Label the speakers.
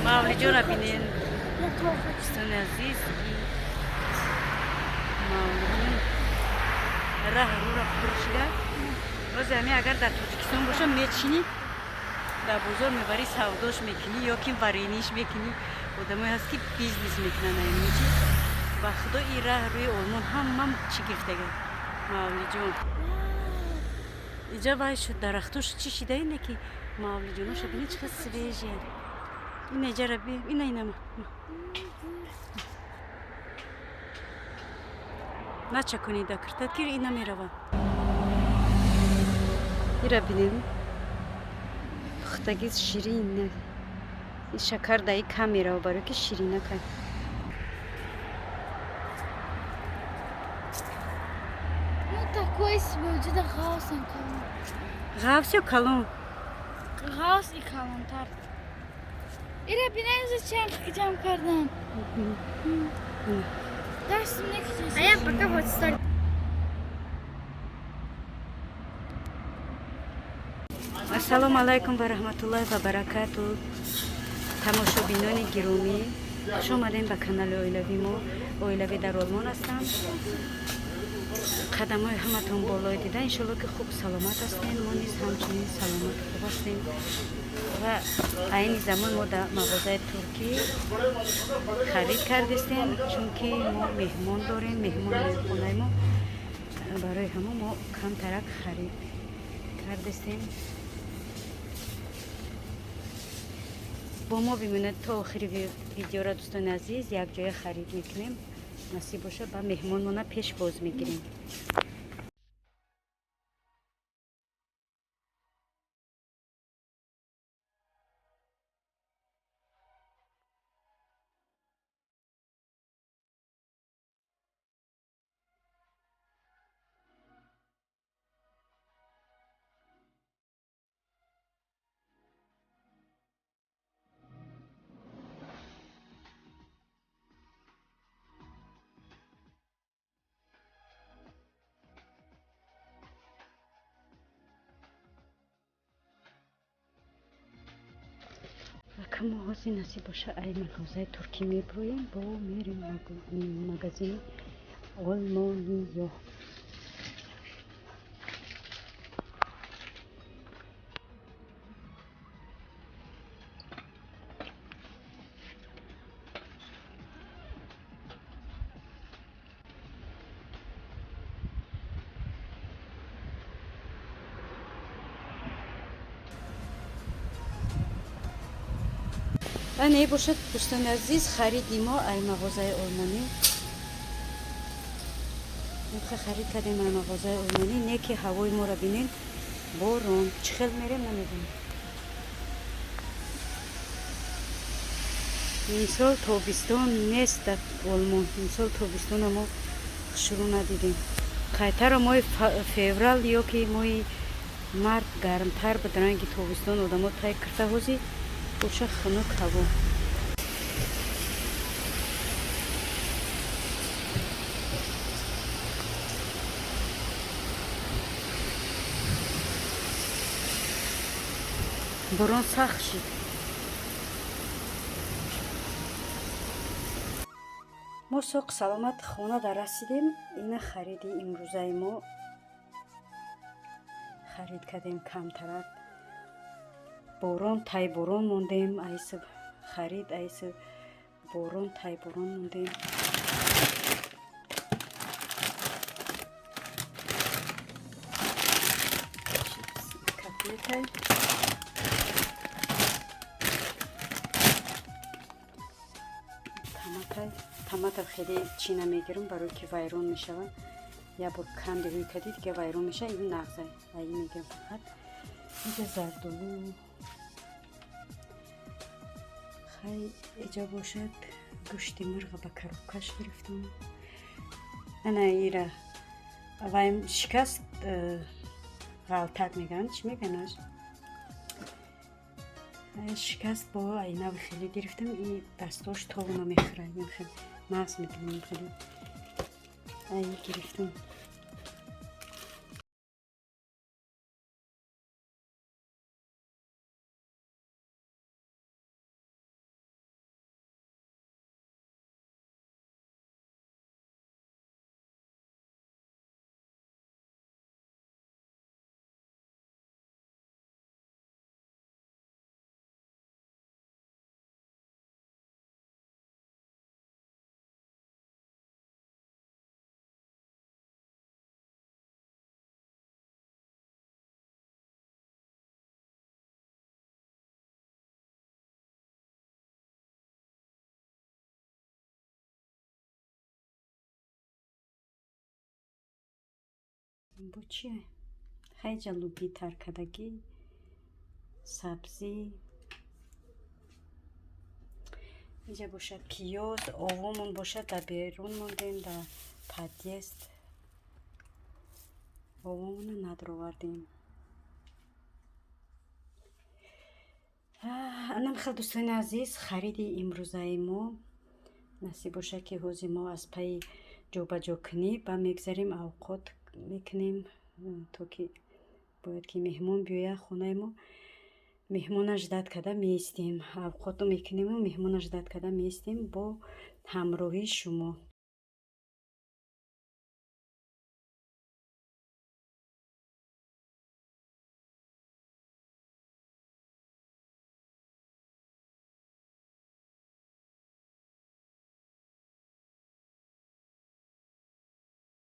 Speaker 1: Мавлиҷонро бинен, дӯстони азиз. Мавлиҷон раҳ рӯра пур шуда. Боз ҳами агар дар Тоҷикистон боша, мечинӣ, дар бозор мебарӣ, савдош мекунӣ ё ки варенье ш мекунӣ. Одамое ҳаст, ки бизнес мекунанд ами чи. Ба худо, и раҳ рӯи Олмон ҳама чӣ гирифтага. Мавлиҷон иҷа вай шуд, дарахтош чӣ шида, ине ки мавлиҷоноша бинед, чӣ хел свежие. Ина иҷара би, ина, ина начаконӣ да киртад, ки ина мерава. Ира бинем, пухтаги ширин. И шакар даи кам мерава, барои ки ширинакай.
Speaker 2: Ну, такой себе, ҷуда ғавсан калон.
Speaker 1: Ғафс ё калон?
Speaker 2: Ғавс и калонтар. Ира бинем, за чанд ҷамъ кардам. Дастам некиҷа. А я пока вот столь.
Speaker 1: Ассалому алайкум ва раҳматуллоҳи ва баракату. Тамошобинони гиромӣ, хуш омадем ба канали оилавӣ. Мо оилавӣ дар Олмон ҳастам. Қадамҳои ҳаматон болои дида. Иншолло, ки хуб, саломат ҳастем. Мо низ ҳамчунин саломат, хуб ҳастем. Ва айни замон мо дар мағозаи туркӣ харид кардистем, чунки мо меҳмон дорем, меҳмон хонаи мо. Барои ҳамо мо камтарак харид кардистем. Бо мо бимонед то охири видеора, дӯстони азиз. Якҷоя харид мекунем, насиб боша, ба меҳмонмона пешвоз мегирем. Мо ҳозир, насиб боша, ай мағозаи туркӣ мебироем, бо мерем магазини олмониё. Не бошад, дӯстони азиз, хариди мо ай мағозаи олмонӣ. Инха харид кардем ай мағозаи олмонӣ. Не ки ҳавои моро бинед, борон. Чӣ хел мерем, намедонам. Имсол тобистон нест дар Олмон. Имсол тобистона мо шурӯъ надидем. Қайтаро моҳи феврал ё ки моҳи март гармтар буд, ранги тобистон одамо тай кирта. Ҳозир боша, хунук ҳаво. Борон сахт шид. Мо соқ саломат хона дар расидем. Ина хариди имрӯзаи мо. Харид кардем камтарак. Борон, тай борон мондем. Айси харид, айси борон, тай борон мондем. Котлетай. Хай, томата хеле чӣ намегирам, барое ки вайрон мешавад. Як бор канди рӯй кардӣ, дига вайрон мешавад. Ин нағза, аи мегирам фақат. Инҷа зардолу. Хай, иҷа бошад, гӯшти мурға ба коробкаш гирифтам. Ана ира вайм шикаст, ғалтак мегӯянд, чӣ мегӯянаш, шикаст. Бо айнави хеле гирифтам, и дастош товно мехӯрад, хел нағз мебинам, хеле ай гирифтам. Бо чие? Хайҷа луби таркадагӣ, сабзӣ. Инҷа бошад пиёз. Овомон бошад, дар берун мондем, дар подъезд овомонро надровардем. Анам хел, дӯстони азиз, хариди имрӯзаи мо. Насиб бошад, ки ҳози мо аз пайи ҷобаҷокунӣ ба мегзарем, авқот мекунем, то ки бояд ки меҳмон биёяд хонаи мо. Меҳмона ждать карда меистем, авқотро мекунему меҳмона ждать карда меистем бо ҳамроҳии шумо.